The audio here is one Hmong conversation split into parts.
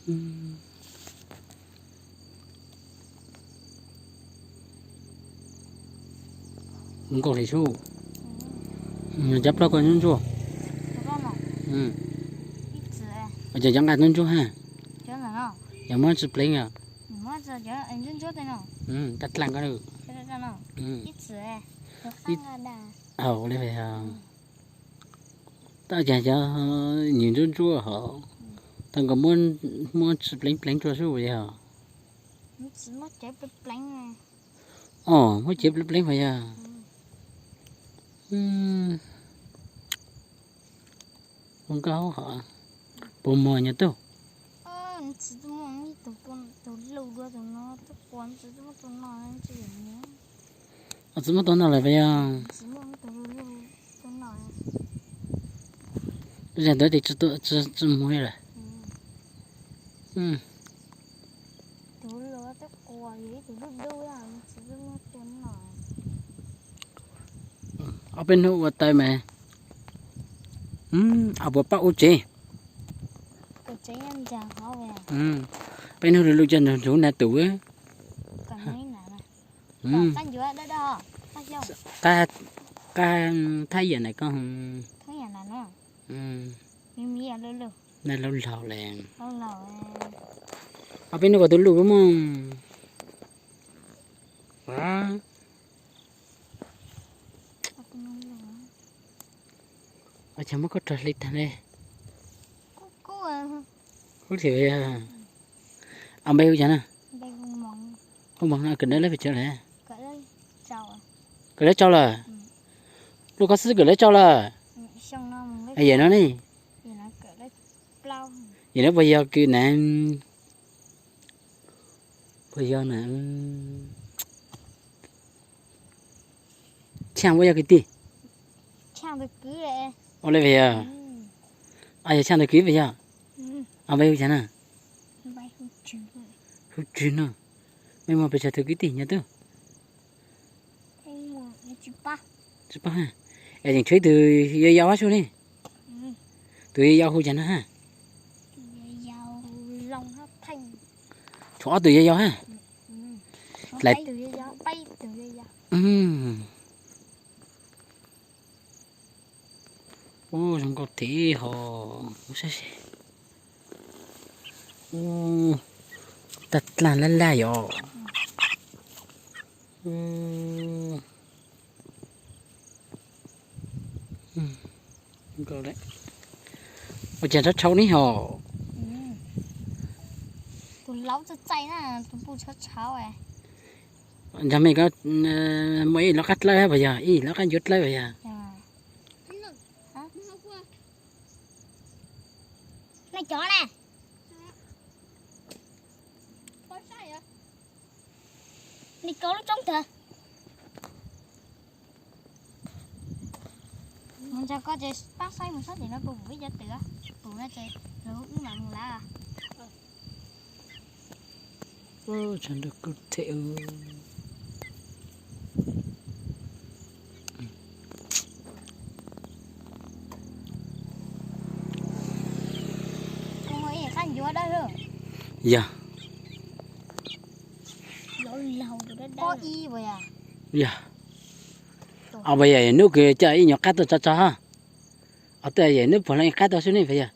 Zoo nkauj li sub. Cov plaub ko ntsuab ntsuab. Cov nqa ntsuab ntsuab ha. Yog muab tsi pleev os. Tag dlaag ko. Ib txwm. Ib txwm. Tab cas cov nyuam ntsuab ntsuab hov, tau nkaus muab tsi pleev pleev rua sub yog. Os, muab cev pleev pleev puas yog? Ua nkauj hov, puas muag nyuag tug? Tsi muab tua noj lawm puas yog? Ua zag ntawd ces tsi muag lawm. Ob peb hnub ua taw mas, puas pab ua tsev? Peb hnub lug lug coj nrug nrug na tus. Qab thaj yam na koj. Laug laug le. Ob peb hnub ko tus luj muaj. Ua cas muab koj rog hle tag le. Kub thiab. Ob npe hu cas na? Hu moog no, kawm dawb lawb pes tsawg lawm? Kawm dawb tsau lawm. Luaj koj xwb kawm dawb tsau lawm. Yawm no ne? Yawm no puas yog kws na? Puas yog na? Tshaaj puas yog kwv tij? Ua le puas yog? Yog Tshaaj tug kwv puas yog? Ob npe hu cas na? Hu Tswg no. Mej muaj pes tsawg tug kwv tij nyuag tub? Tsib pab. Es yeej tshuav ib tug yau yau hab sub ne. Tus yau yau hu cas no hab? Tshuav ob tug yau yau hab. Ub, zoo nkauj thiab hov. Tag dlaag laj laj yom. Ua cas tshauv tshauv ne hov? Nrog mej ko muaj ib lub qab dlawb puas yog? Ib lub qab ncuav dlawb puas yog? Nej cov ne, nej cov lub roob twg? Mus nrog koj ces pab saib mus sab tim no puas pum ib cov twm, pum no ces lawv wb mam mus lav. Tshav ntuj kub thiab. Yog. Yog. Puas yog ib nub kws coj ib nyuag qab tuaj tso tso hab? Os, twb yog ib nub puag loo ib qab tuaj xwb ne puas yog?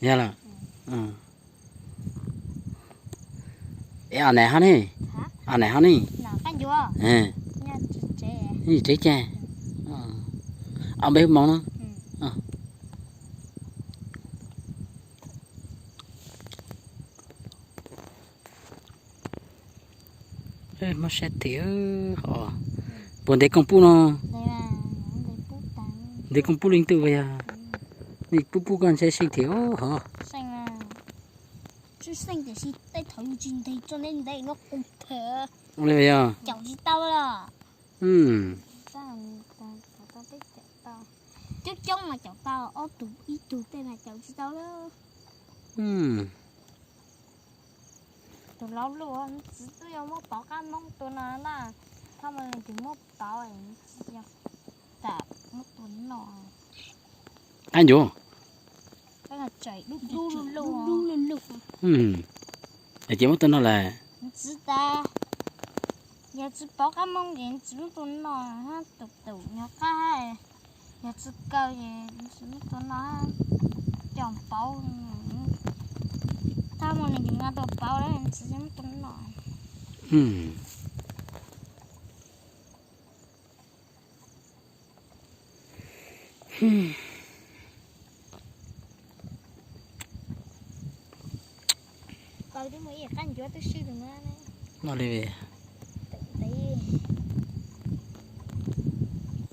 Yog los. Es os, naim hov ne? Os, naim hov ne? Tsev cas? Ob npe hu moov no. Mob sab thiab hov. Puas ntev kooj pub no? Ntev kooj pub leej twg puas yog? Nej pub pub koj ntshe seej thiab hov. Tsis seej tiam sis tej thaum yus tsis ntev tso ntev ntev no qus thiab. Ua li yog. Caum tsis tau lawm. Coob coob mas caum tau, ob tug ib tug tej mas caum tsis tau lawm. Tus laus luj, txiv twb yuav muab pov qab moob tua no na, thaum mas tsis muab pov, tsis yog, tam muab tua no. Qab ncuav. Tseem dub dub lug lug. Es ces muab tua noj lawm. Txiv tas, yog tsis pov qab moo ces tsis muab tua noj, tus tus nyuag qab, yog tsis kaw ces tsis muab tua noj, coj pauv, qab moo li ces nqa tuaj pauv lawm tsis muab tua noj. Noj li,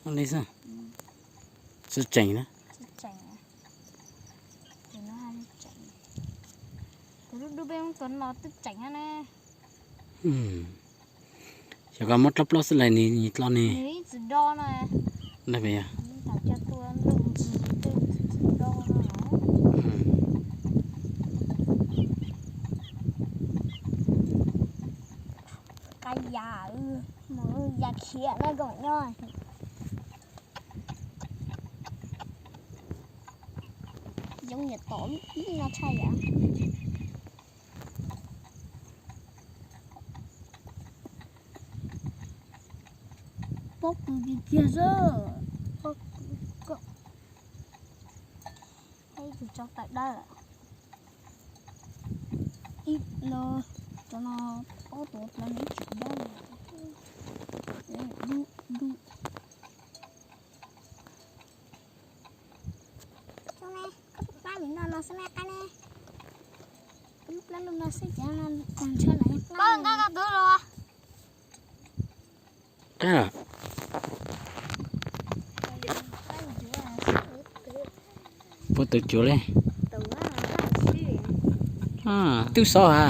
noj li xwb. Tsis tseem na. Tus dub dub peb muab tua no twb tseem na. Xyov koj muab dlob plaub xwb las nws tsis dlo ne. Qab ya, mus ya khiav na kom nyob. Zoo yam tom lub ib no tshaj yam. Pob kws kiag kiag xwb. Pob kws kom, ib tug tso tawm dawb lawm. Ib lo, cov no pob tuav plaws nws ib tug dawb lawm. Dub dub. Koj pab lub no no xwb na qab ne. Lub plab lub no xwb ces no tag ntshe lawm. Koj nqa koj tus los. Puas tus cuav li? Twb xov ha.